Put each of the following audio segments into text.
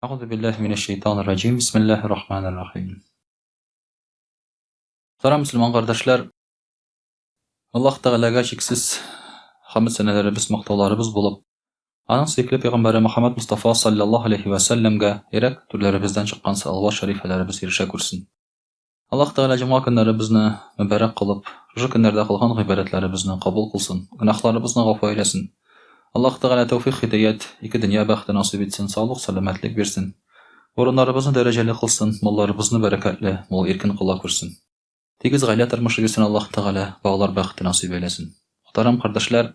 Әгъузу биллаһи минәш шәйтанир раҗим. Бисмиллаһир рахманир рахим. Мөхтәрәм мөселман кардәшләр, Аллаһ Тәгаләгә чиксез хәмд сәнәләребез, мактауларыбыз булып, аның сөекле пәйгамбәре Мөхәммәд Мустафа саллаллаһу алейхи вә сәлләмгә йөрәк түрләребездән чыккан салават шәрифәләребез ирешә күрсен. Аллаһ Тәгалә җомга көннәребезне мөбарәк кылып, шушы көннәрдә кылган гыйбадәтләребезне кабул кылсын, гөнаһларыбызны гафу әйләсен. Аллаһ Тәгалә тәүфыйк-һидаять, ике дөнья бәхете насыйп итсен, саулык-сәламәтлек бирсен. Урыннарыбызны дәрәҗәле кылсын, малларыбызны бәрәкәтле, мул иркен кыла күрсен. Тигез гаилә тормышы бирсен Аллаһ Тәгалә, балалар бәхете насыйп әйләсен. Мөхтәрәм кардәшләр,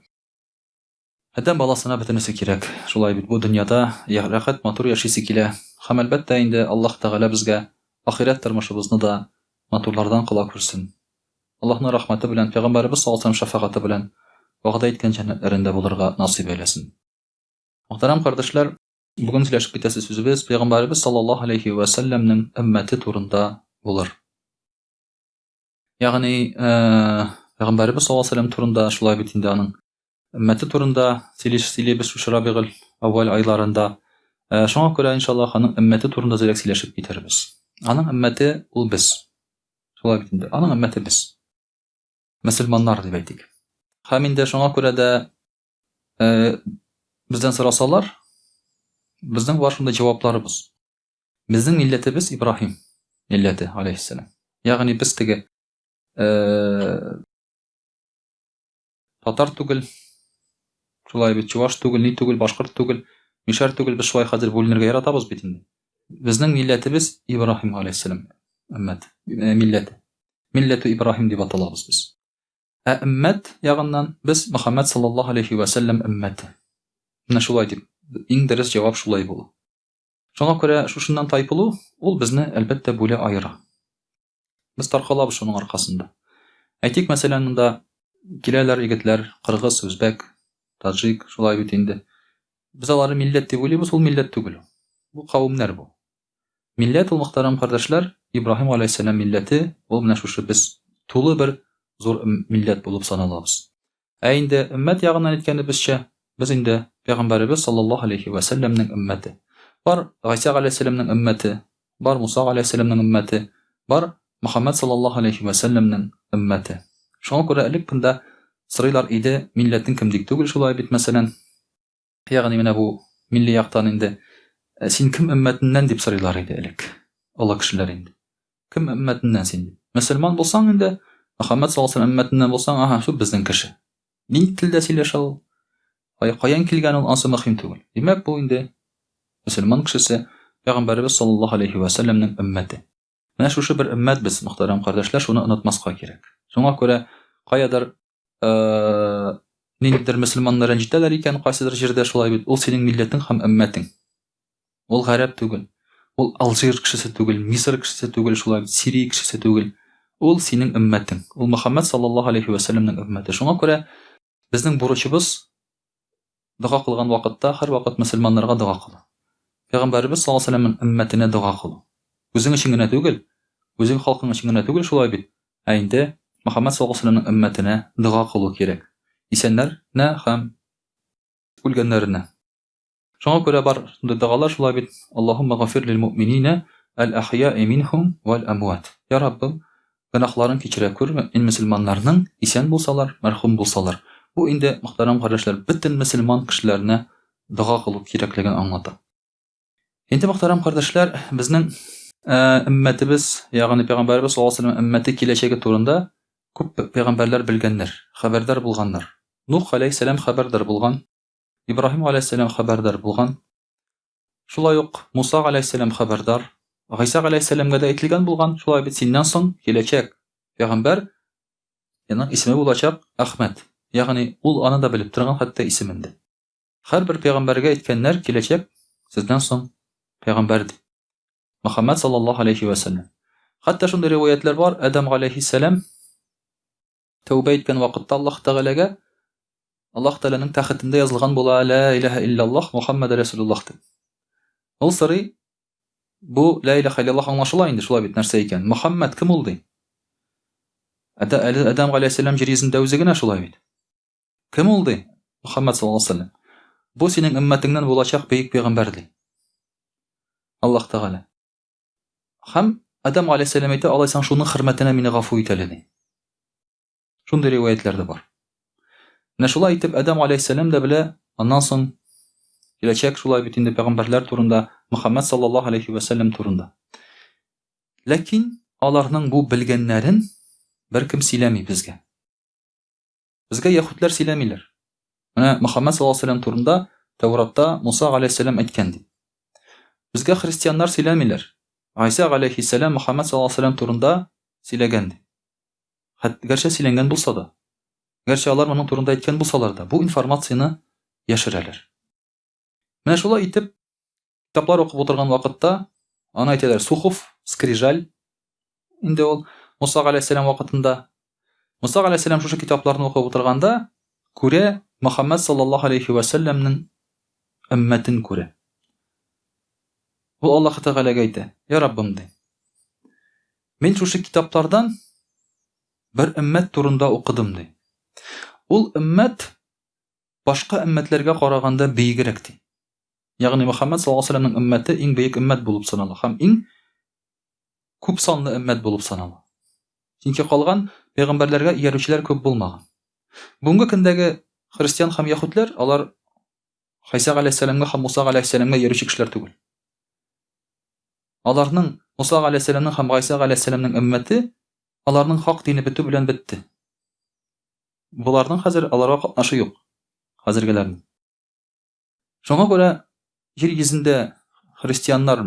Адәм баласына бөтенесе кирәк. Шулай бит, бу дөньяда рәхәт, матур яшисе килә. Һәм, әлбәттә инде, Аллаһ Тәгалә безгә ахирәт тормышыбызны да матурлардан кыла күрсен. Аллаһның рәхмәте белән, Пәйгамбәребез саллаллаһу алейһи ва сәлләм шәфәгате белән вәгъдә иткән җәннәтләрендә булырга насыйп әйләсен. Мөхтәрәм кардәшләр, бүген сөйләшеп китәсе сүзебез Пәйгамбәребез саллаллаһу алейһи ва сәлләмнең өммәте турында булыр. Ягъни, Пәйгамбәребез саллаллаһу алейһи ва сәлләм турында, шулай бит инде аның өммәте турында сөйлиш сөйлибез шушы Рабигыль әүвәл айларында. Шуңа күрә, иншаллаһ, аның өммәте турында зирәк сөйләшеп китәрбез. Аның өммәте ул без. Шулай бит инде. Аның өммәте без. Мөселманнар дип әйтик. Һәм инде шуңа күрә дә бездән сорасалар, безнең бар шундый җавапларыбыз. Безнең милләтебез Ибраһим милләте, алейһиссәлам. Ягъни без теге Татар түгел, шулай бит, чуваш түгел, ни түгел, башкорт түгел, мишәр түгел, без шулай хәзер бүленергә яратабыз бит инде. Безнең милләтебез Ибраһим галәйһиссәлам өммәт, э, милләте. Милләту Ибраһим дип аталабыз без. Ә өммәт ягыннан без Мөхәммәд саллаллаһу алейхи вә сәлләм өммәте. Менә шулай дип, иң дөрес җавап шулай була. Шуңа күрә шушыннан тайпылу, ул безне, әлбәттә, бүлә аера. Без таркалабыз шуның аркасында. Әйтик, мәсәлән, монда киләләр егетләр, кыргыз, үзбәк, таджик, шулай бит инде. Без аларны милләт дип уйлыйбыз, ул милләт түгел ул. Бу кавемнәр бу. Милләт ул, мөхтәрәм кардәшләр, Ибраһим галәйһиссәлам милләте, ул менә шушы без тулы бер зур милләт булып саналабыз. Ә инде өммәт ягыннан әйткәнебезчә, без инде Пәйгамбәребез саллаллаһу алейһи вә сәлләмнең өммәте. Бар Гайсә галәйһиссәламнең өммәте, бар Муса галәйһиссәламнең өммәте, бар Мөхәммәд саллаллаһу алейһи вә сәлләмнең өммәте. Шуңа күрә элек кында сорыйлар иде, милләтең кем дип түгел шулай бит, мәсәлән. Ягъни менә бу милли яктан инде син кем өммәтеннән дип сорыйлар иде элек. Олы кешеләр инде. Кем өммәтеннән син дип. Мөселман булсаң инде, Мөхәммәд саллаллаһу алейһи өммәтеннән булсаң, аһа, шул безнең кеше. Нинди телдә сөйләшә ул? Кай каян килгән ул, ансы мөһим түгел. Димәк, бу инде мөселман кешесе, пәйгамбәребез саллаллаһу алейһи вә сәлләмнең өммәте. Менә шушы бер өммәт без, мөхтәрәм кардәшләр, шуны онытмаска кирәк. Шуңа күрә каядыр ниндидер мөселманны рәнҗетәләр икән кайсыдыр җирдә шулай бит, ул синең милләтең һәм өммәтең. Ул гарәп түгел, ул Алжир кешесе түгел, Мисыр кешесе түгел, шулай бит, Сирия кешесе түгел. Ул синең өммәтең. Ул Мөхәммәд саллаллаһу алейхи вә сәлләмнең өммәте. Шуңа күрә безнең бурычыбыз дога кылган вакытта һәрвакыт мөселманнарга дога кылу. Пәйгамбәребез саллаллаһу алейһи ва сәлләмнең өммәтенә дога кылу. Үзең өчен генә түгел, үзең халкың өчен генә түгел шулай бит, ә инде Мөхәммәд саллаллаһу алейһи ва сәлләмнең өммәтенә дога кылу кирәк. Исәннәренә һәм үлгәннәренә. Шуңа күрә бар шундый догалар шулай бит, Аллаһумма гафир лил муъминина әл-әхьяи минһум вәл-әмват. Я Раббым, гөнаһларын кичерә күр мөэмин мөселманнарның, исән булсалар, мәрхүм булсалар. Бу инде, мөхтәрәм кардәшләр, бөтен мөселман кешеләренә дога кылу кирәклеген аңлата. Инде, мөхтәрәм кардәшләр, безнең өммәтебез, ягъни пәйгамбәребез саллаллаһу алейһи ва сәлләм өммәте киләчәге турында күп пәйгамбәрләр белгәннәр, хәбәрдар булганнар. Нух алейһиссәлам хәбәрдар булган, Ибраһим галәйһиссәлам хәбәрдар булган. Шулай ук Муса галәйһиссәлам хәбәрдар. Гайсә галәйһиссәламгә дә әйтелгән булган, шулай бит синнән соң киләчәк пәйгамбәр, аның исеме булачак Әхмәд. Ягъни ул аны да белеп торган хәтта исемен дә. Һәрбер пәйгамбәргә әйткәннәр киләчәк сездән соң пәйгамбәр дип. Мөхәммәд саллаллаһу алейхи вә сәлләм. Хәтта шундый риваятьләр бар, Адәм галәйһиссәлам Тәүбә иткән вакытта Аллаһ Тәгаләгә Аллаһ Тәгаләнең тәхетендә язылган була Лә илаһә илляллаһ Мухаммад Расулуллаһ дип. Ул сорый, бу Лә илаһә илляллаһ аңлашыла инде, шулай бит нәрсә икән? Мухаммад кем ул ди? Әдә әле Адәм галәйһиссәлам җир йөзендә үзе генә шулай бит. Кем ул ди? Мухаммад саллаллаһу алейһи ва сәлләм. Бу синең өммәтеңнән булачак бөек пәйгамбәр ди. Аллаһ Тәгалә. Һәм Адәм галәйһиссәлам әйтә, алайсаң шуның хөрмәтенә мине гафу ит әле, ди. Шундый риваятьләр дә бар. Менә шулай итеп Адәм галәйһиссәлам да белә, аннан соң киләчәк шулай бит инде пәйгамбәрләр турында, Мөхәммәд саллаллаһу алейхи вә сәлләм турында. Ләкин аларның бу белгәннәрен беркем сөйләми безгә. Безгә яһүдләр сөйләмиләр. Менә Мөхәммәд саллаллаһу алейһи ва сәлләм турында Тәүратта Муса галәйһиссәлам әйткән дип. Безгә христианнар сөйләмиләр. Гайсә галәйһиссәлам Мөхәммәд саллаллаһу алейһи ва сәлләм турында сөйләгән дип. Хәт, гәрчә сөйләнгән булса да, гәрчә алар моның турында әйткән булсалар да, бу информацияне яшерәләр. Менә шулай итеп, китаплар укып утырган вакытта, аны әйтәләр, Сухов, скрижаль, инде ул Муса галәйһиссәлам вакытында. Муса галәйһиссәлам шушы китапларны укып утырганда, күрә Мөхәммәд саллаллаһу алейхи вә сәлләмнең өммәтен күрә. Ул Аллаһ Тәгаләгә әйтә: "Я Раббым", ди. Мин шушы китаплардан бер өммәт турында укыдым, ди. Ул өммәт башка өммәтләргә караганда бөегрәк, ди. Ягъни Мөхәммәд саллаллаһу алейһи ва сәлләмнең өммәте иң бөек өммәт булып санала һәм иң күп санлы өммәт булып санала. Чөнки калган пәйгамбәрләргә иярүчеләр күп булмаган. Бүгенге көндәге христиан һәм яһүдләр алар Гайсә галәйһиссәламгә һәм Муса галәйһиссәламгә иярүче кешеләр түгел. Аларның Муса галәйһиссәламнең һәм Гайсә галәйһиссәламнең өммәте аларның хак дине бетү белән бетте. Боларның хәзер аларга катнашы юк. Хәзергеләрнең. Шуңа күрә җир йөзендә христианнар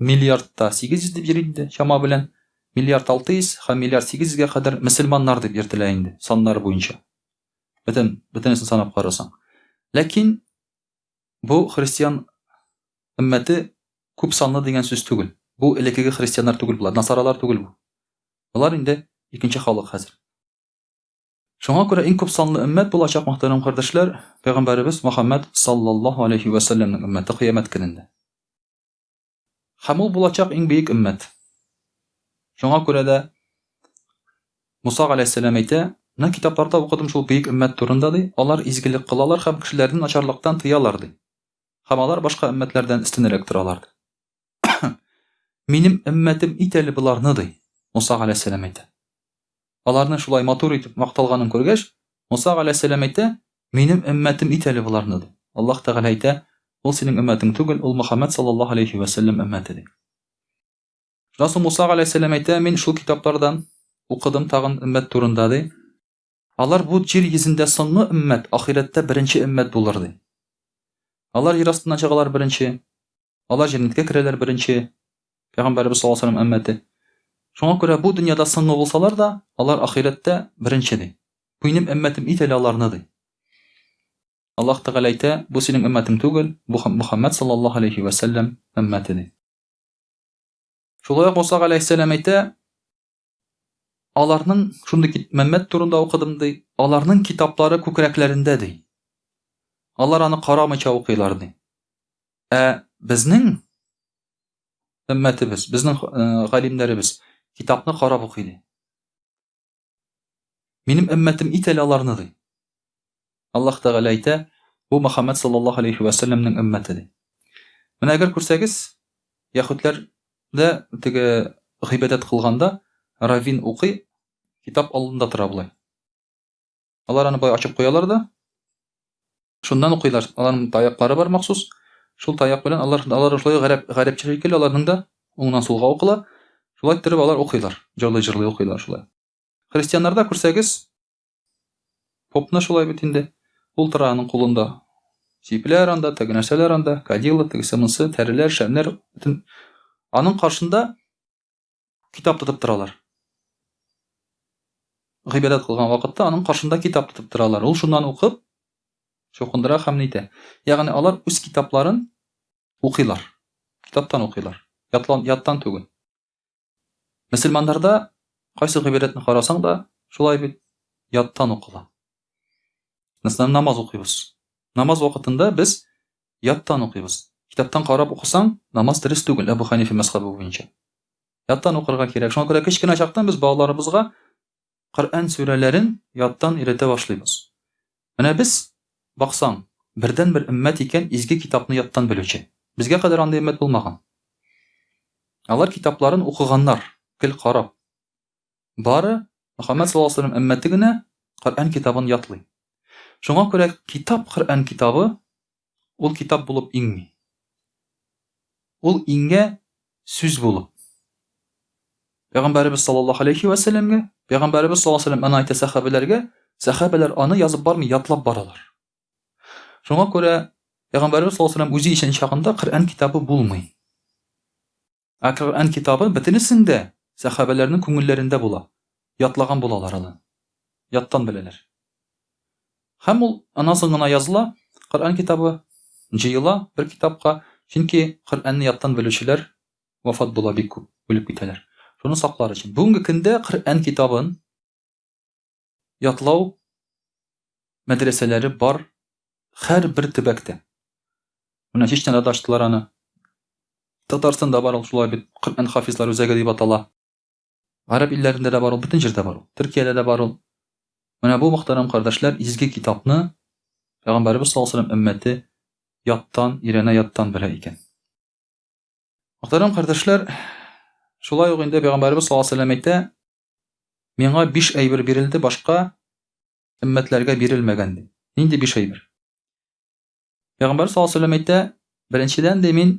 миллиардта 800 дип йөри инде, чама белән миллиард 600 һәм миллиард 800 гә кадәр мөселманнар дип йөртелә инде саннар буенча. Бөтен бөтенесен санап карасаң. Ләкин бу христиан өммәте күп санлы дигән сүз түгел. Бу элеккеге христианнар түгел болар, насаралар түгел бу. Болар инде икенче халык хәзер. Шуңа күрә иң күп санлы өммәт булачак, мөхтәрәм кардәшләр, пәйгамбәребез Мөхәммәд саллаллаһу алейхи вә сәлләмнең өммәте кыямәт көнендә. Һәм ул булачак иң бөек өммәт. Шуңа күрә дә Муса галәйһиссәлам әйтә, Менә китапларда укыдым шул бөек өммәт турында, ди, алар изгелек кылалар һәм кешеләрне начарлыктан тыялар, ди. Һәм алар башка өммәтләрдән өстенрәк торалар, ди. Минем өммәтем ит әле боларны, ди, Муса галәйһиссәлам әйтә. Аларны шулай матур итеп макталганын күргәч, Муса галәйһиссәлам әйтә, Минем өммәтем ит әле боларны, ди. Аллаһ Тәгалә әйтә, Ул синең өммәтең түгел, ул Мөхәммәд саллаллаһу алейһи вә сәлләм өммәте, ди. Шуннан соң Муса галәйһиссәлам әйтә, Мин шул китаплардан укыдым тагын өммәт турында, ди. Алар бу җир йөзендә соңгы өммәт, ахирәттә беренче өммәт булыр, ди. Алар җир астыннан чыгалар беренче. Алар җәннәткә керәләр беренче, Пәйгамбәребез саллаллаһу алейһи ва сәлләм өммәте. Шуңа күрә бу дөньяда соңгы булсалар да, алар ахирәттә беренче ди. Минем өммәтем ит әле аларны ди. Аллаһ Тәгалә әйтә, бу синең өммәтең түгел, бу Мөхәммәд саллаллаһу алейһи ва сәлләм өммәте ди. Шулай ук Муса галәйһиссәлам әйтә, аларның шундый Мәммәт турында укыдым ди, аларның китаплары күкрәкләрендә ди. Алар аны карамыйча укыйлар ди. Ә безнең өммәтебез, безнең э, галимнәребез китапны карап укый ди. Минем өммәтем ит әле аларны ди. Аллаһ Тәгалә әйтә, бу Мөхәммәд саллаллаһу алейхи вә сәлләмнең өммәте ди. Менә әгәр күрсәгез, яһүдләр дә теге гыйбадәт кылганда раввин укый, китап алдында тора болай. Алар аны болай ачып куялар да, шуннан укыйлар. Аларның таяклары бар махсус. Шул таяк белән алар алар шулай гарәп гарәпчә шикелле аларның да уңнан сулга укыла. Шулай иттереп алар укыйлар. Җырлый-җырлый укыйлар шулай. Христианнарда күрсәгез, попны шулай бит инде. Ул тора аның кулында. Сипләр анда, теге нәрсәләр анда, кадила, тегесе монысы, тәреләр, шәмнәр, бөтен. Аның каршында китап тотып торалар. Гыйбадәт кылган вакытта аның каршында китап тотып торалар. Ул шуннан укып, чукындыра һәм нитә. Ягъни алар үз китапларын укыйлар. Китаптан укыйлар. Ятлан, яттан түгел. Мөселманнарда кайсы гыйбадәтне карасаң да, шулай бит, яттан укыла. Мәсәлән, намаз укыйбыз. Намаз вакытында без яттан укыйбыз. Китаптан карап укысаң, намаз дөрес түгел, Әбу Ханифа мәзхәбе буенча. Яттан укырга кирәк. Шуңа күрә кечкенә чактан без балаларыбызга Коръән сүрәләрен яттан өйрәтә башлыйбыз. Менә без, баксаң, бердәнбер өммәт икән изге китапны яттан белүче. Безгә кадәр андый өммәт булмаган. Алар китапларын укыганнар, гел карап. Бары Мөхәммәд саллаллаһу алейһи ва сәлләм өммәте генә Коръән китабын ятлый. Шуңа күрә китап Коръән китабы ул китап булып иңми. Ул иңгә сүз булып. Пәйгамбәребез саллаллаһу алейхи ва сәлләмгә, пәйгамбәребез саллаллаһу алейхи ва сәлләм аны әйтә сәхабәләргә, сәхабәләр аны язып бармый, ятлап баралар. Шуңа күрә пәйгамбәребез саллаллаһу алейхи ва сәлләм үзе исән чагында Коръән китабы булмый. Ә Коръән китабы бөтенесендә сәхабәләрнең күңелләрендә була. Ятлаган булалар аны. Яттан беләләр. Һәм ул аннан соң гына языла, Коръән китабы җыела бер китапка, чөнки Коръәнне яттан белүчеләр вафат була бик күп, үлеп китәләр. Шуны саклар өчен. Бүгенге көндә Коръән китабын ятлау мәдрәсәләре бар һәрбер төбәктә. Менә Чечняда да ачтылар аны. Татарстанда бар ул шулай бит, Коръән хафизлар үзәге дип атала. Гарәп илләрендә дә бар ул, бөтен җирдә бар ул. Төркиядә дә бар ул. Менә бу мөхтәрәм кардәшләр изге китапны Пәйгамбәребез саллаллаһу алейһи ва сәлләм өммәте яттан өйрәнә, яттан белә икән. Мөхтәрәм кардәшләр, шулай ук инде Пәйгамбәребез саллаллаһу алейһи ва сәлләм әйтә, Миңа биш әйбер бирелде, башка өммәтләргә бирелмәгән ди. Нинди биш әйбер? Пәйгамбәр саллаллаһу алейһи ва сәлләм әйтә, беренчедән ди, мин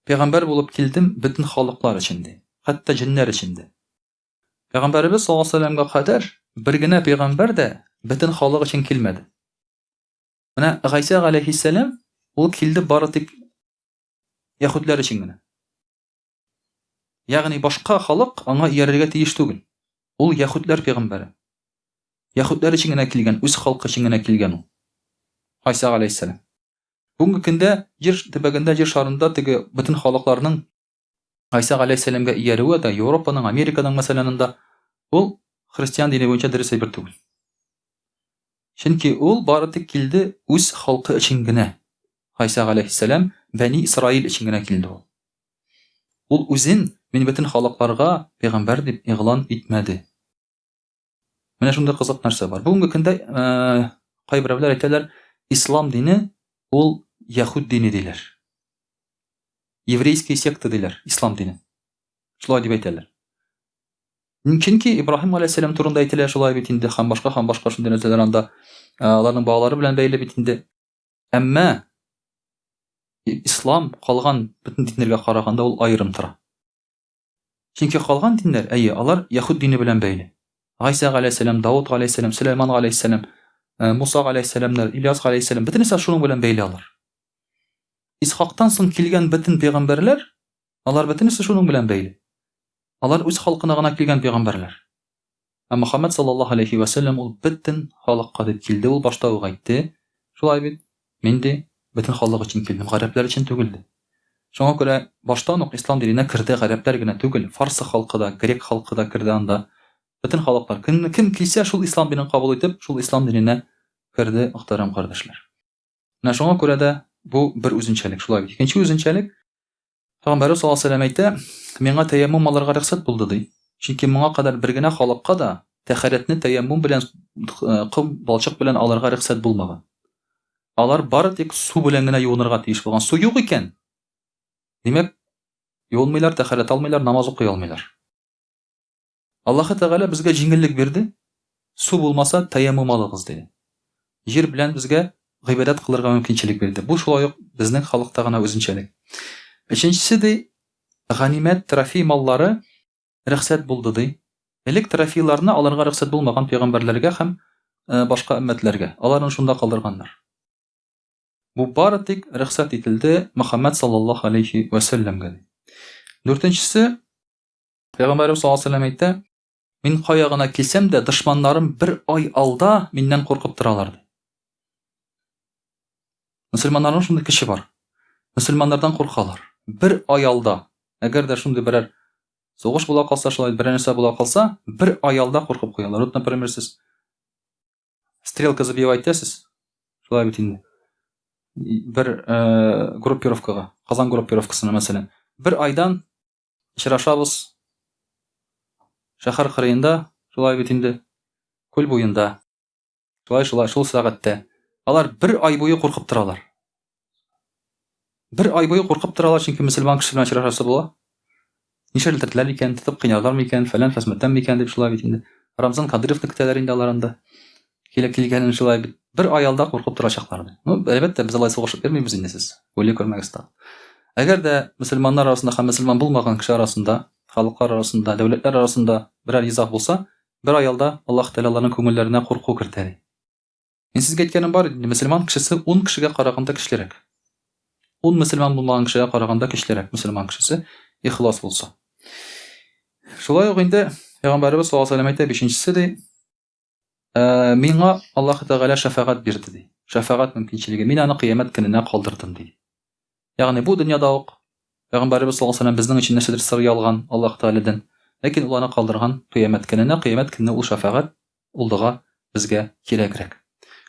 пәйгамбәр булып килдем бөтен халыклар өчен ди, хәтта җеннәр өчен дә. Пәйгамбәребез саллаллаһу алейһи ва сәлләмгә кадәр бер генә пәйгамбәр дә бөтен халык өчен килмәде. Менә Гайсә галәйһиссәлам ул килде бары тик яһүдләр өчен генә. Ягъни башка халык аңа иярергә тиеш түгел. Ул яһүдләр пәйгамбәре. Яһүдләр өчен генә килгән, үз халкы өчен генә килгән ул. Гайсә галәйһиссәлам. Бүгенге көндә җир төбәгендә, җир шарында теге бөтен халыкларның Гайсә галәйһиссәламгә иярүе дә, Европаның, Американың мәсәлән анда ул христиан дине буенча дөрес әйбер түгел. Чөнки ул бары тик килде үз халкы өчен генә. Гайсә галәйһиссәлам Бәни Исраил өчен генә килде ул. Ул үзен мин бөтен халыкларга пәйгамбәр дип игълан итмәде. Менә шундый кызык нәрсә бар. Бүгенге көндә кайберәүләр әйтәләр, ислам дине ул яһүд дине диләр. Еврейская секта диләр, ислам дине. Шулай дип әйтәләр. Чөнки Ибраһим алейһиссәлам турында әйтелә шулай бит инде, һәм башка һәм башка шундый нәрсәләр анда аларның балалары белән бәйле бит инде. Әмма ислам калган бөтен диннәргә караганда ул аерым тора. Чөнки калган диннәр, әйе, алар яһүд дине белән бәйле. Гайсә галәйһиссәлам, Давыт галәйһиссәлам, Сөләйман галәйһиссәлам, э, Муса галәйһиссәламнәр, Ильяс галәйһиссәлам, бөтенесе шуның белән бәйле алар. Исхактан соң килгән бөтен пәйгамбәрләр, алар бөтенесе шуның белән бәйле. Алар үз халкына гына килгән пәйгамбәрләр. Ә Мөхәммәд саллаллаһу алейһи вә сәлләм ул бөтен халыкка дип килде, ул башта ук әйтте, шулай бит, мин ди, бөтен халык өчен килдем, гарәпләр өчен түгел ди. Шуңа күрә баштан ук ислам диненә керде гарәпләр генә түгел, фарсы халкы да, грек халкы да керде анда. Бөтен халыклар, кем, кем килсә, шул ислам динен кабул итеп, шул ислам диненә керде, мөхтәрәм кардәшләр. Менә шуңа күрә дә бу бер үзенчәлек, шулай бит. Икенче үзенчәлек, Пәйгамбәребез саллаллаһу алейһи ва сәлләм әйтә, миңа тәяммум алырга рөхсәт булды, ди. Чөнки моңа кадәр бер генә халыкка да тәһарәтне тәяммум белән ком, балчык белән алырга рөхсәт булмаган. Алар бары тик су белән генә юынырга тиеш булган. Су юк икән, димәк, юынмыйлар, тәһарәт алмыйлар, намаз укый алмыйлар. Аллаһы Тәгалә безгә җиңеллек бирде, су булмаса, тәяммум алыгыз, диде. Җир белән безгә гыйбадәт кылырга мөмкинчелек бирде. Бу шулай ук безнең халыкта гына үзенчәлек. Өченчесе, ди, ганимәт, трофей маллары рөхсәт булды, ди. Элек трофейларны алырга рөхсәт булмаган пәйгамбәрләргә һәм э, башка өммәтләргә. Аларны шунда калдырганнар. Бу бары тик рөхсәт ителде Мөхәммәд саллаллаһу алейхи вә сәлләмгә. Дүртенчесе, Пәйгамбәребез саллаллаһу алейһи ва сәлләм әйтә, Мин кая гына килсәм дә, дошманнарым бер ай алда миннән куркып торалар, ди. Мөселманнарның шундый көче бар. Мөселманнардан куркалар. Бер ай алда, әгәр дә шундый берәр сугыш була калса, шулай берәр нәрсә була калса, бер ай алда куркып куялар. Вот, например, сез стрелка забивать итәсез, шулай бит инде. Бер э, группировкага, Казан группировкасына, мәсәлән, бер айдан Очрашабыз шәһәр кырыенда, шулай бит инде, күл буенда. Шулай, шулай, шул сәгатьтә. Алар бер ай буе куркып торалар. Бер ай буе куркып торалар, чөнки мөселман кеше белән очрашасы була. Нишләтерделәр икән, тотып кыйнарлар микән, фәлән фәсмәтән микән дип шулай бит инде. Рамзан Кадыровны көтәләр инде алар анда. Килә килгәнен шулай бит. Бер ай алда куркып торачаклар. Ну, әлбәттә, без алай сугышып йөрмибез инде сез. Уйлый күрмәгез тагын. Әгәр дә мөселманнар арасында һәм мөселман булмаган кеше арасында, халыклар арасында, дәүләтләр арасында берәр низаг булса, бер ай алда Аллаһ Тәгалә аларның күңелләренә курку кертә. Мин сезгә әйткәнем бар иде, мөселман кешесе 10 кешегә караганда көчлерәк. 10 мөселман булмаган кешегә караганда көчлерәк мөселман кешесе ихлас булса. Шулай ук инде Пәйгамбәребез саллаллаһу алейһи ва әйтә, бишенчесе ди, «Э, миңа Аллаһ Тәгалә шәфәгать бирде ди. Шәфәгать мөмкинчелеге. Мин аны кыямәт көненә калдырдым ди. Ягъни бу дөньяда ук Пәйгамбәребез саллаллаһу алейһи ва безнең өчен нәрсәдер сыр ялган Аллаһ Тәгаләдән. Ләкин ул аны калдырган кыямәт көненә, кыямәт көнне ул шәфәгать ул дога безгә кирәгрәк.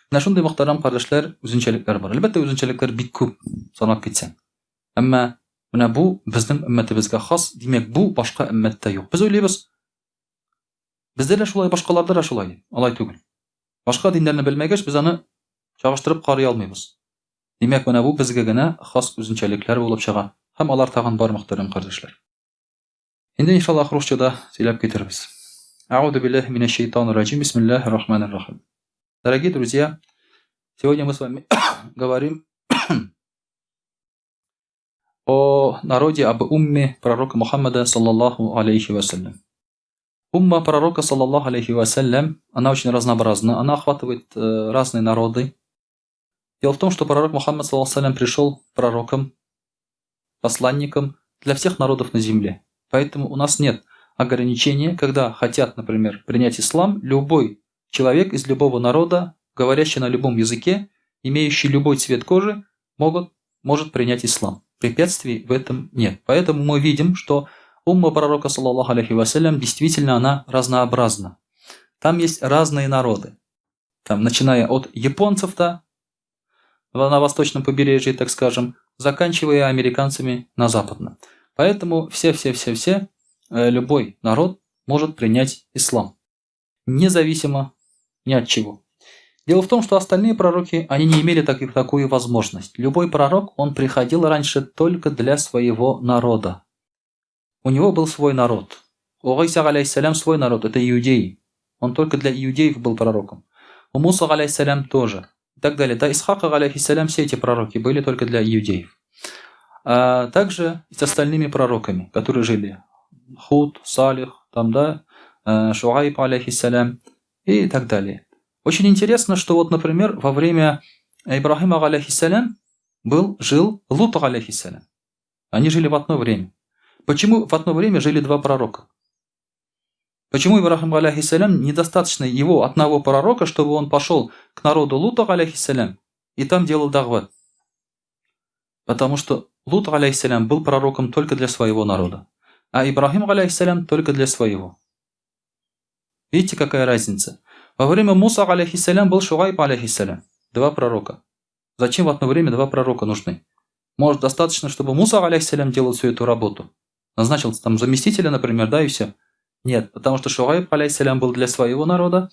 Менә шундый мөхтәрәм кардәшләр, үзенчәлекләр бар. Әлбәттә, үзенчәлекләр бик күп, санап китсәң. Әмма менә бу безнең өммәтебезгә хас, димәк, бу башка өммәттә юк. Без уйлыйбыз, бездә дә шулай, башкаларда да шулай дип. Алай түгел. Башка диннәрне белмәгәч, без аны чагыштырып карый алмыйбыз. Димәк, менә бу безгә генә хас үзенчәлекләр булып чыга. Һәм алар тагын бар, мөхтәрәм кардәшләр. Инде иншаллаһ русчада сөйләп китербез. Аузу биллахи минәш шайтанир раҗим. Бисмиллахир рахманир рахим. Дорогие друзья, сегодня мы с вами говорим о народе, об умме пророка Мухаммада, саллаллаху алейхи вассалям. Умма пророка, саллаллаху алейхи вассалям, она очень разнообразна, она охватывает разные народы. Дело в том, что пророк Мухаммад, саллаллаху алейхи пришел пророком, посланником для всех народов на земле. Поэтому у нас нет ограничения, когда хотят, например, принять ислам, любой человек из любого народа, говорящий на любом языке, имеющий любой цвет кожи, может принять ислам. Препятствий в этом нет. Поэтому мы видим, что умма пророка, саллаллаху алейхи вассалям, действительно она разнообразна. Там есть разные народы. Там, начиная от японцев-то на восточном побережье, так скажем, заканчивая американцами на западном. Поэтому все-все-все-все, любой народ может принять ислам. Независимо ни от чего. Дело в том, что остальные пророки, они не имели такую возможность. Любой пророк, он приходил раньше только для своего народа. У него был свой народ. У Гайса, алейхиссалям, свой народ, это иудеи. Он только для иудеев был пророком. У Муса, алейхиссалям, тоже. И так далее. До Исхака, алейхиссалям, все эти пророки были только для иудеев. А также и с остальными пророками, которые жили. Худ, Салих, там, да, Шуайб, алейхиссалям, и так далее. Очень интересно, что вот, например, во время Ибрахима, алейхиссалям, жил Лут, алейхиссалям. Они жили в одно время. Почему в одно время жили два пророка? Почему Ибрахим, алейхиссалям, недостаточно его одного пророка, чтобы он пошел к народу Лута, алейхиссалям, и там делал дагват? Потому что Лут, алейхиссалям, был пророком только для своего народа, а Ибрахим, алейхиссалям, только для своего. Видите, какая разница? Во время Муса, алейхиссалям, был Шуайб, алейхиссалям. Два пророка. Зачем в одно время два пророка нужны? Может, достаточно, чтобы Муса, алейхиссалям, делал всю эту работу? Назначил там заместителя, например, да, и все. Нет, потому что Шуайб, алейхиссалям, был для своего народа,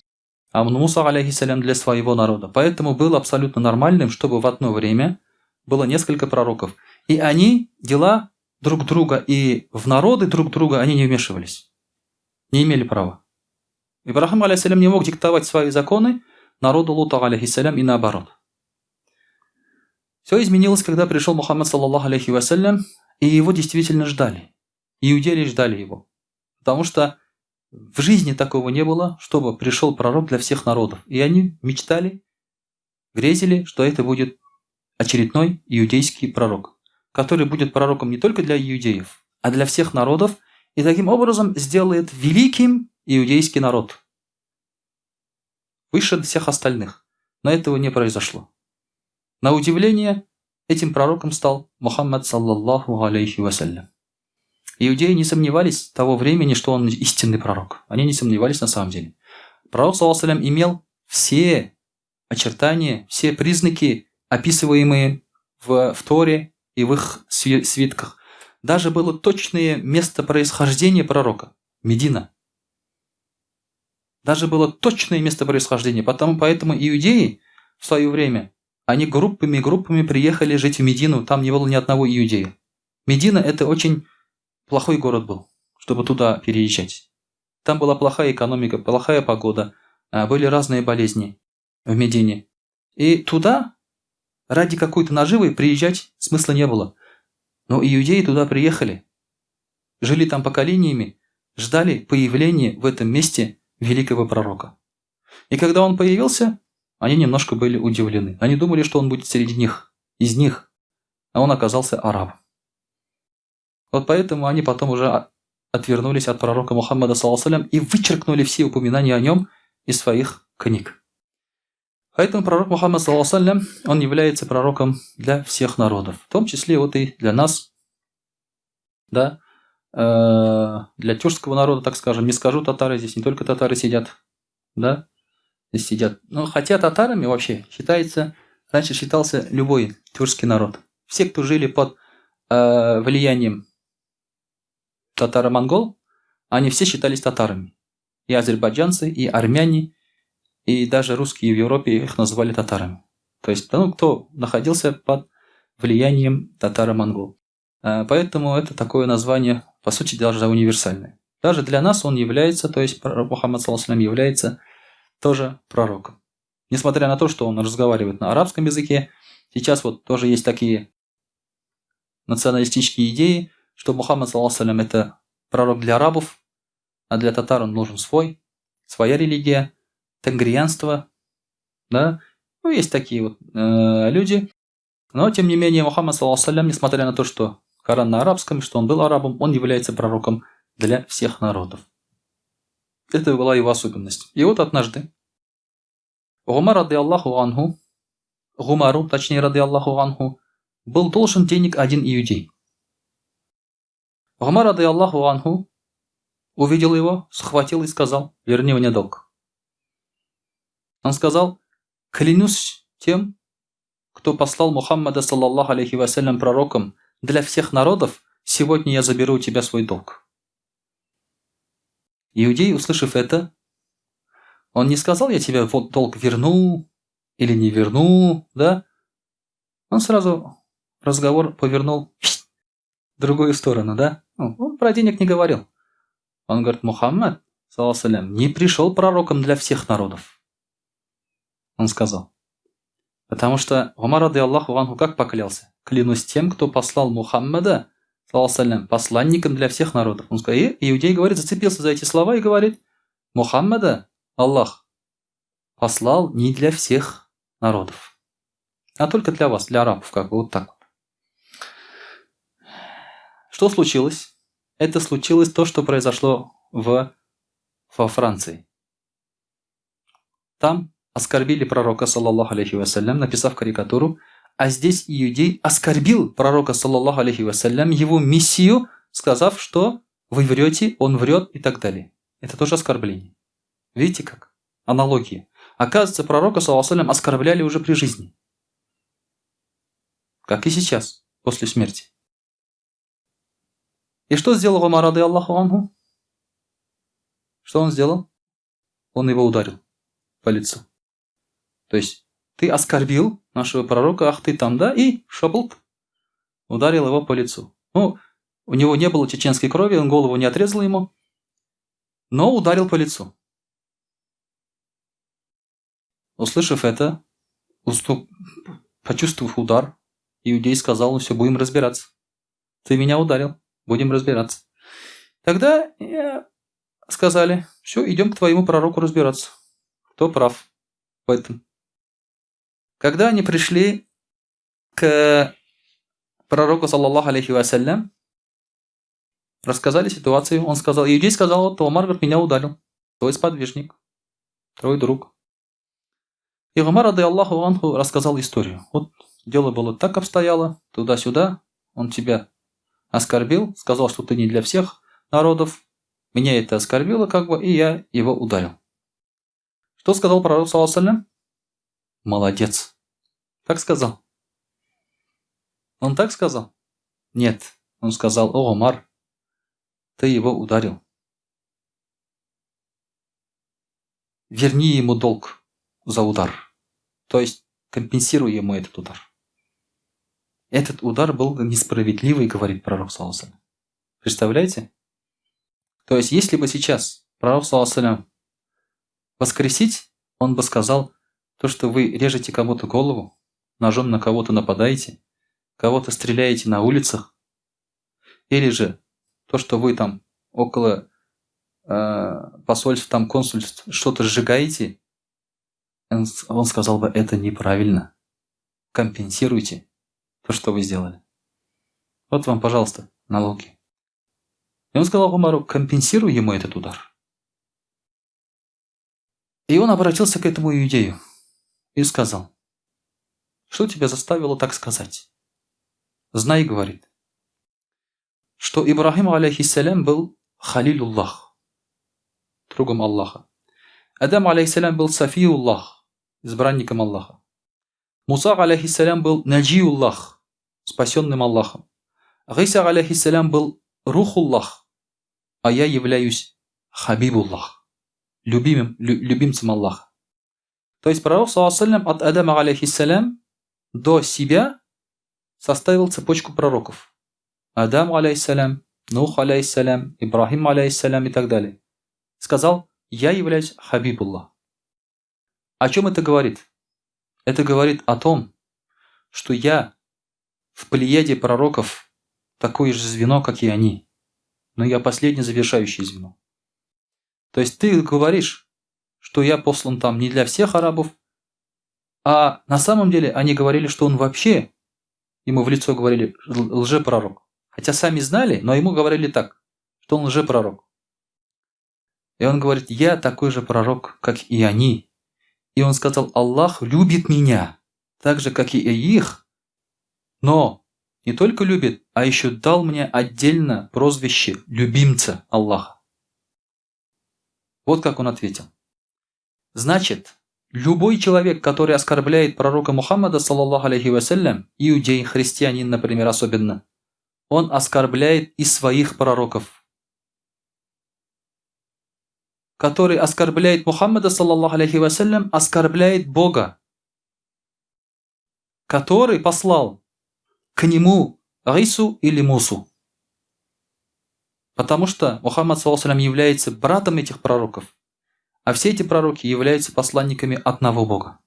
а Муса, алейхиссалям, для своего народа. Поэтому было абсолютно нормальным, чтобы в одно время было несколько пророков. И они дела друг друга и в народы друг друга они не вмешивались. Не имели права. Ибрахим, алейхиссалям, не мог диктовать свои законы народу Лута, алейхиссалям, и наоборот. Все изменилось, когда пришел Мухаммад, саллаллаху алейхи вассалям, и его действительно ждали. Иудеи ждали его. Потому что в жизни такого не было, чтобы пришел пророк для всех народов. И они мечтали, грезили, что это будет очередной иудейский пророк, который будет пророком не только для иудеев, а для всех народов, и таким образом сделает великим иудейский народ, выше всех остальных. Но этого не произошло. На удивление, этим пророком стал Мухаммад, саллаллаху алейхи вассалям. Иудеи не сомневались того времени, что он истинный пророк. Они не сомневались на самом деле. Пророк, саллаллаху алейхи вассалям, имел все очертания, все признаки, описываемые в Торе и в их свитках. Даже было точное место происхождения пророка – Медина. Даже было точное место происхождения. Поэтому иудеи в свое время, Они группами-группами приехали жить в Медину, там не было ни одного иудея. Медина – это очень плохой город был, чтобы туда переезжать. Там была плохая экономика, плохая погода, были разные болезни в Медине. И туда ради какой-то наживы приезжать смысла не было. Но иудеи туда приехали, жили там поколениями, ждали появления в этом месте великого пророка. И когда он появился, они немножко были удивлены. Они думали, что он будет среди них, из них, а он оказался арабом. Вот поэтому они потом уже отвернулись от пророка Мухаммада, саллаллаху алейхи и вычеркнули все упоминания о нем из своих книг. Поэтому пророк Мухаммад, саллаллаху алейхи, он является пророком для всех народов, в том числе вот и для нас, да, для тюркского народа, так скажем. Не скажу татары, здесь не только татары сидят, да, здесь сидят. Но хотя татарами вообще считается, раньше считался любой тюркский народ. Все, кто жили под влиянием татаро-монгол, они все считались татарами. И азербайджанцы, и армяне, и даже русские в Европе их называли татарами. То есть, ну, кто находился под влиянием татаро-монгол. Поэтому это такое название, по сути, даже универсальное. Даже для нас он является, то есть пророк Мухаммад, саллаллаху алейхи, является тоже пророком. Несмотря на то, что он разговаривает на арабском языке, сейчас вот тоже есть такие националистические идеи, что Мухаммад, саллаллаху алейхи, это пророк для арабов, а для татар он нужен свой, своя религия, тенгрианство, да. Ну, есть такие вот люди. Но, тем не менее, Мухаммад, саллаллаху алейхи, несмотря на то, что Коран на арабском, что он был арабом, он является пророком для всех народов. Это была его особенность. И вот однажды Умар, рады Аллаху анху, Гумару, точнее, рады Аллаху анху, был должен денег один иудей. Умар, рады Аллаху анху, увидел его, схватил и сказал: верни мне долг. Он сказал: клянусь тем, кто послал Мухаммада, саллаллаху алейхи вассалям, пророком для всех народов, сегодня я заберу у тебя свой долг. Иудей, услышав это, он не сказал: я тебе вот долг верну или не верну, да? Он сразу разговор повернул в другую сторону, да? Ну, он про денег не говорил. Он говорит: Мухаммад, саллаллаху алейхи, не пришел пророком для всех народов. Он сказал. Потому что Умар, рады Аллаху анху, как поклялся? Клянусь тем, кто послал Мухаммада, саллаллаху алейхи, посланником для всех народов. Он сказал, и иудей говорит, зацепился за эти слова и говорит: Мухаммада Аллах послал не для всех народов, а только для вас, для арабов, как бы вот так вот. Что случилось? Это случилось то, что произошло во Франции. Там оскорбили пророка, саллаллаху алейхи вассалям, написав карикатуру, а здесь иудей оскорбил пророка, саллаллаху алейхи вассалям, его миссию, сказав, что вы врете, он врет и так далее. Это тоже оскорбление. Видите как? Аналогия. Оказывается, пророка, саллаллаху алейхи вассалям, оскорбляли уже при жизни. Как и сейчас, после смерти. И что сделал Умар, рады Аллаху анху? Что он сделал? Он его ударил по лицу. То есть, ты оскорбил нашего пророка, ах ты там, да, и шаблт, ударил его по лицу. Ну, у него не было чеченской крови, он голову не отрезал ему, но ударил по лицу. Услышав это, почувствовав удар, иудей сказал: ну все, будем разбираться. Ты меня ударил, будем разбираться. Тогда сказали: все, идем к твоему пророку разбираться. Кто прав в этом? Когда они пришли к пророку, саллаллаху алейхи вассалям, рассказали ситуацию, он сказал, иудей сказал: вот Умар, говорит, меня ударил, твой сподвижник, твой друг. И Умар, рады Аллаху анху, рассказал историю. Вот дело было так обстояло, туда-сюда, он тебя оскорбил, сказал, что ты не для всех народов, меня это оскорбило, как бы, и я его ударил. Что сказал пророк, саллаллаху алейхи вассалям? Молодец. Так сказал? Он так сказал? Нет. Он сказал: о, Умар, ты его ударил. Верни ему долг за удар. То есть Компенсируй ему этот удар. Этот удар был несправедливый, говорит пророк, саллаллаху. Представляете? То есть, если бы сейчас пророк, саллаллаху, воскресить, он бы сказал, то, что вы режете кому-то голову, ножом на кого-то нападаете, кого-то стреляете на улицах, или же то, что вы там около посольств, там консульств что-то сжигаете, он сказал бы, это неправильно. Компенсируйте то, что вы сделали. Вот вам, пожалуйста, налоги. И он сказал Умару, компенсируй ему этот удар. И он обратился к этому иудею и сказал, что тебя заставило так сказать? Знай, говорит, что Ибрахим, алейхиссалям, был халилуллах, другом Аллаха. Адам, алейхиссалям, был сафиуллах, избранником Аллаха. Муса, алейхиссалям, был наджиуллах, спасенным Аллахом. Гиса, алейхиссалям, был рухуллах, а я являюсь хабибуллах, любимцем Аллаха. То есть пророк, саллаллаху алейхи ва саллям, от Адама, алейхиссалям, до себя составил цепочку пророков. Адам, алейхиссалям, Нух, алейхиссалям, Ибрахим, алейхиссалям и так далее. Сказал, я являюсь хабибуллах. О чем это говорит? Это говорит о том, что я в плеяде пророков такое же звено, как и они. Но я последнее завершающее звено. То есть ты говоришь, что я послан там не для всех арабов, а на самом деле они говорили, что он вообще, ему в лицо говорили, лжепророк. Хотя сами знали, но ему говорили так, что он лжепророк. И он говорит, я такой же пророк, как и они. И он сказал, Аллах любит меня, так же, как и их, но не только любит, а еще дал мне отдельно прозвище любимца Аллаха. Вот как он ответил. Значит, любой человек, который оскорбляет пророка Мухаммада, саллаллаху алейхи вассалям, иудей, христианин, например, особенно, он оскорбляет и своих пророков. Который оскорбляет Мухаммада, саллаллаху алейхи вассалям, оскорбляет Бога, который послал к нему Ису или Мусу. Потому что Мухаммад, саллаллаху алейхи вассалям, является братом этих пророков, а все эти пророки являются посланниками одного Бога.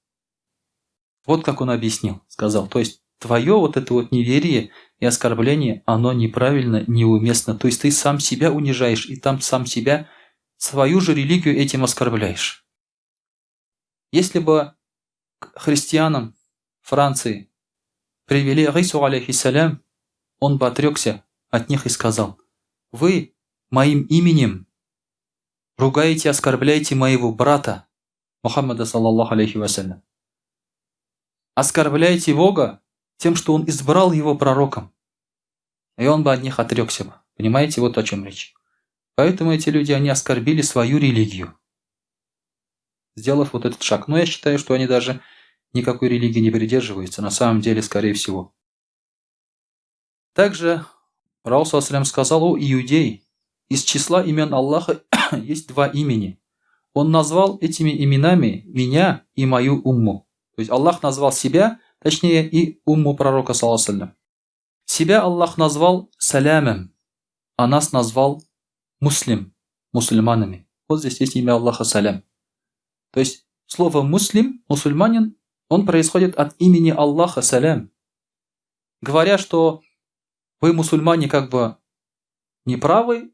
Вот как он объяснил, сказал. То есть твое вот это вот неверие и оскорбление, оно неправильно, неуместно. То есть ты сам себя унижаешь и там сам себя, свою же религию этим оскорбляешь. Если бы к христианам Франции привели Ису, алейхиссалям, он бы отрекся от них и сказал, вы моим именем ругаете, оскорбляете моего брата Мухаммада, саллаллаху алейхи вассалям. Оскорбляете Бога тем, что он избрал его пророком. И он бы от них отрекся бы. Понимаете, вот о чем речь. Поэтому эти люди, они оскорбили свою религию, сделав вот этот шаг. Но я считаю, что они даже никакой религии не придерживаются, на самом деле, скорее всего. Также Пророк, саллаллаху алейхи ва саллям, сказал, о иудей, из числа имен Аллаха есть два имени. Он назвал этими именами меня и мою умму. То есть Аллах назвал себя, точнее, и умму пророка, саллаллаху алейхи ва саллям. Себя Аллах назвал салямом, а нас назвал муслим, мусульманами. Вот здесь есть имя Аллаха салям. То есть слово муслим, мусульманин, он происходит от имени Аллаха салям. Говоря, что вы, мусульмане, как бы неправы,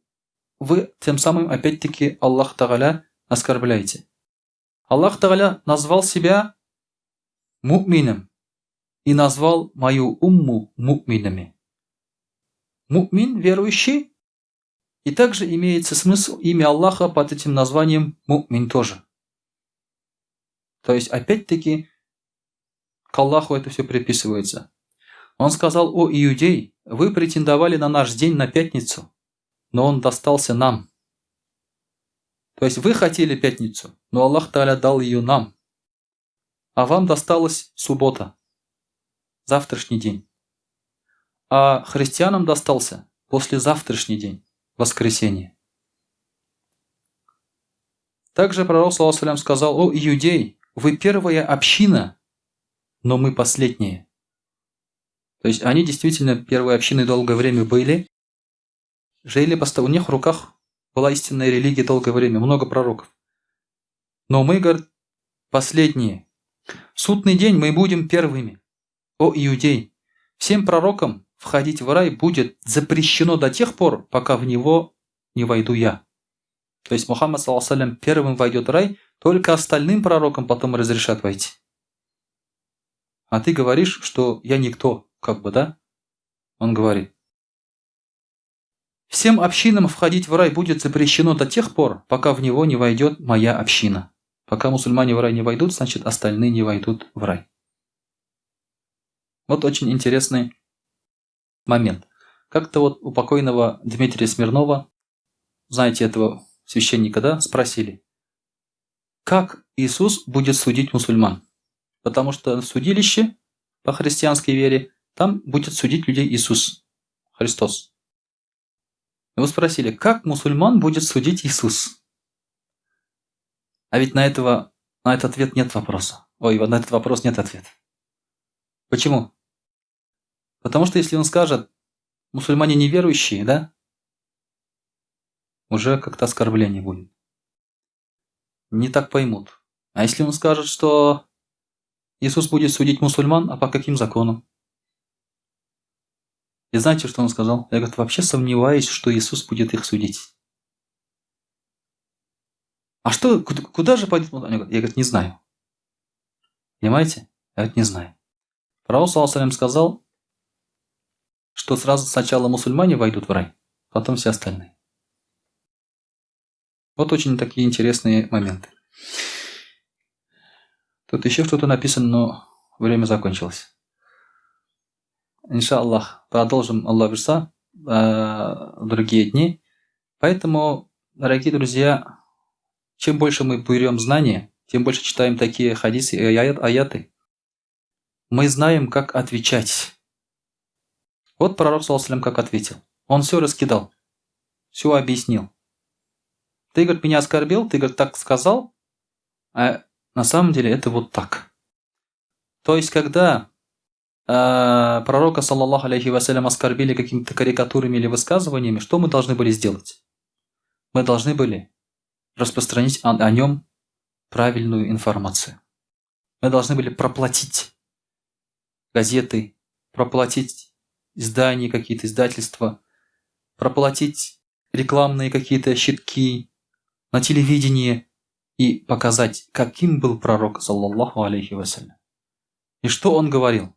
вы тем самым опять-таки Аллах Тагаля оскорбляете. Аллах Тагаля назвал себя му'мином и назвал мою умму му'минами. Му'мин, верующий, и также имеется смысл имя Аллаха под этим названием му'мин тоже. То есть опять-таки к Аллаху это все приписывается. Он сказал, о иудей, вы претендовали на наш день, на пятницу, но он достался нам. То есть вы хотели пятницу, но Аллах Тааля дал ее нам. А вам досталась суббота, завтрашний день. А христианам достался послезавтрашний день, воскресенье. Также пророк, саллаллаху алейхи ва саллям, сказал, о иудей, вы первая община но мы последние. То есть они действительно первой общиной долгое время были, жили, у них в руках была истинная религия долгое время, много пророков. Но мы, говорит, последние. В судный день мы будем первыми. О, иудей, всем пророкам входить в рай будет запрещено до тех пор, пока в него не войду я. То есть Мухаммад, саллаллаху первым войдет в рай, только остальным пророкам потом разрешат войти. А ты говоришь, что я никто, как бы, да? Он говорит. Всем общинам входить в рай будет запрещено до тех пор, пока в него не войдет моя община. Пока мусульмане в рай не войдут, значит остальные не войдут в рай. Вот очень интересный момент. Как-то вот у покойного Дмитрия Смирнова, знаете этого священника, да, спросили, как Иисус будет судить мусульман? Потому что в судилище, по христианской вере, там будет судить людей Иисус, Христос. Его спросили, как мусульман будет судить Иисус? А ведь на этот ответ нет вопроса. Ой, на этот вопрос нет ответа. Почему? Потому что если он скажет, мусульмане неверующие, да, уже как-то оскорбление будет. Не так поймут. А если он скажет, что Иисус будет судить мусульман, а по каким законам? И знаете, что он сказал? Я, говорит, вообще сомневаюсь, что Иисус будет их судить. А что, куда же пойдет? Я, говорит, не знаю. Понимаете? Я, говорит, не знаю. Пророк, саллаллаху сказал, что сразу сначала мусульмане войдут в рай, потом все остальные. Вот очень такие интересные моменты. Тут еще что-то написано, но время закончилось. Иншаллах, продолжим, Алла бирсә, в другие дни. Поэтому, дорогие друзья, чем больше мы берем знания, тем больше читаем такие хадисы и аяты, мы знаем, как отвечать. Вот пророк, саллаллаху, как ответил. Он все раскидал, все объяснил. Ты, говорит, меня оскорбил, ты, говорит, так сказал, а на самом деле это вот так. То есть, когда пророка, саллаллаху алейхи вассалям, оскорбили какими-то карикатурами или высказываниями, что мы должны были сделать? Мы должны были распространить о нем правильную информацию. Мы должны были проплатить газеты, проплатить издания какие-то, издательства, проплатить рекламные какие-то щитки на телевидении и показать, каким был пророк, саллаллаху алейхи вассалям. И что он говорил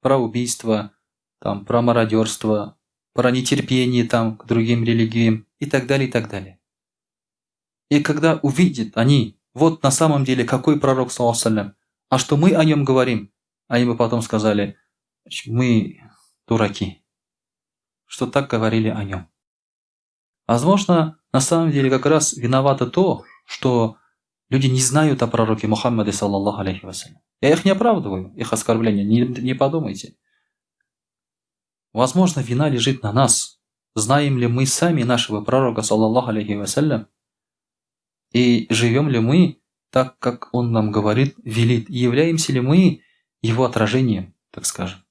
про убийство, там, про мародерство, про нетерпение там, к другим религиям и так далее, и так далее. И когда увидят они, вот на самом деле какой пророк, саллаллаху, а что мы о нем говорим, они бы потом сказали, мы дураки, что так говорили о нем. Возможно, на самом деле как раз виновато то, что люди не знают о пророке Мухаммаде, саллаллаху алейхи вассалям. Я их не оправдываю, их оскорбления, не подумайте. Возможно, вина лежит на нас. Знаем ли мы сами нашего пророка, саллаллаху алейхи вассалям, и живем ли мы так, как он нам говорит, велит, и являемся ли мы его отражением, так скажем.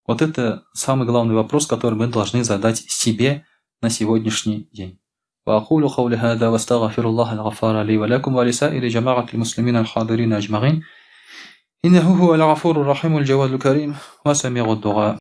Вот это самый главный вопрос, который мы должны задать себе на сегодняшний день. وأقول قولي هذا واستغفر الله الغفار لي ولكم ولسائر جماعة المسلمين الحاضرين أجمعين إنه هو الغفور الرحيم الجواد الكريم وسميع الدعاء.